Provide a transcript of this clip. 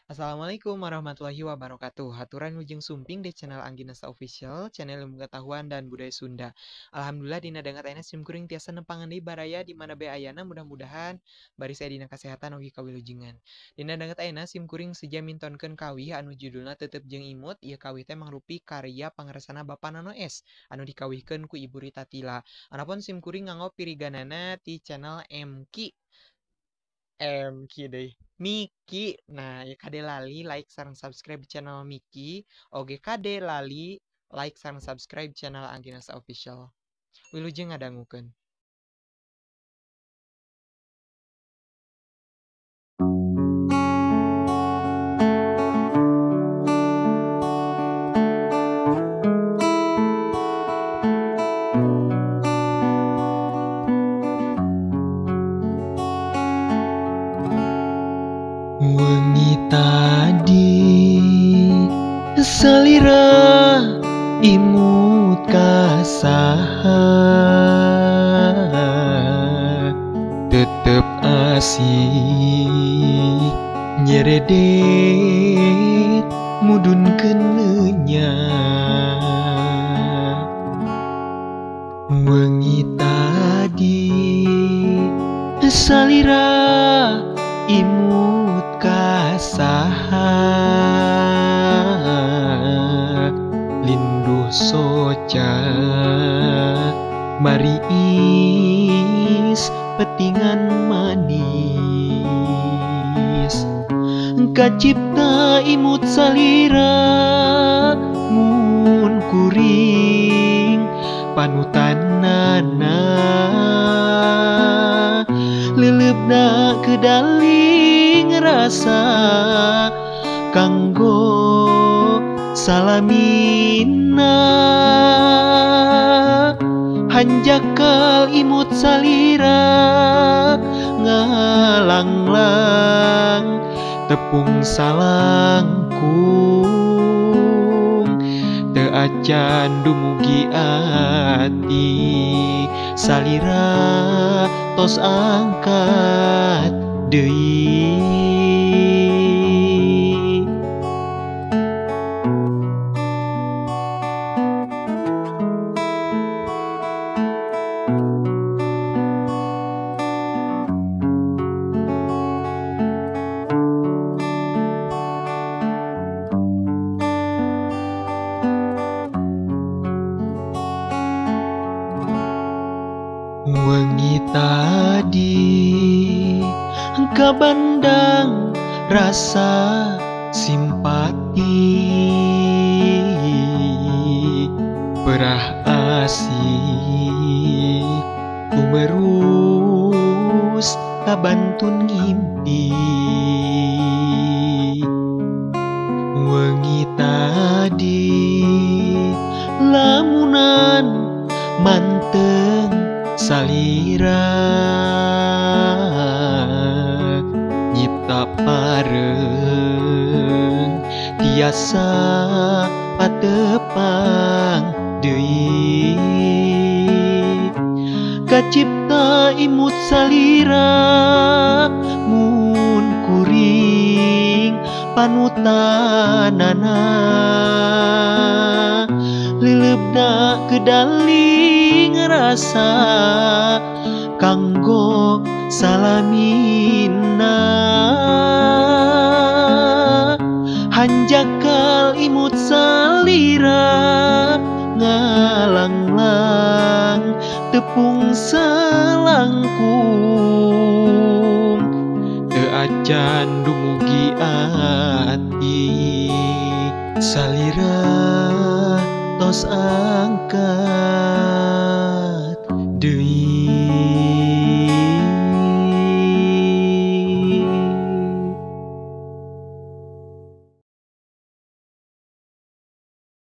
Assalamualaikum warahmatullahi wabarakatuh. Haturan wilujeng sumping di channel Angginasa Official, channel ilmu pengetahuan dan budaya Sunda. Alhamdulillah dina danget ayeuna sim kuring tiasa nepangan deui baraya di mana bae ayana, mudah-mudahan baris aya dina kasehatan oge kawilujengan. Dina danget ayeuna sim kuring seja mintonkeun kawih anu judulna Tetep Jeung Imut. Ieu kawih teh mangrupi karya pangaresana Bapak Nano S anu dikawihkeun ku Ibu Rita Tila. Anapun sim kuring nganggo piriganana ti channel MK MK deui. Miki. Nah, ya kade lali like sareng subscribe channel Miki. Oge kade lali like sareng subscribe channel Angginasa Official. Wilujeng ngadangukeun. Wengi tadi salira imut kasaha, tetep asih nyeredet mudun kenenya. Wengi tadi salira imut kasaha, linduh soca mariis petingan manis. Kacipta imut salira mun kuring panutanana, leleupna kedaling rasa kanggo salamina. Hanjakal imut salira ngalanglang tepung salangkung, teu acan dumugi ati salira tos angkat deui. Wengi tadi kabandang rasa simpati, perah asih tumerus kabantun ngimpi. Wengi tadi lamunan manteng salira, nyipta pareng tiasa patepang deui. Kacipta imut salira mun kuring panutanana, leleupna kedaling rasa kanggo salamina. Hanjakal imut salira ngalanglang tepung selangkung, teu acan dumugi ati salira tos angkat deui.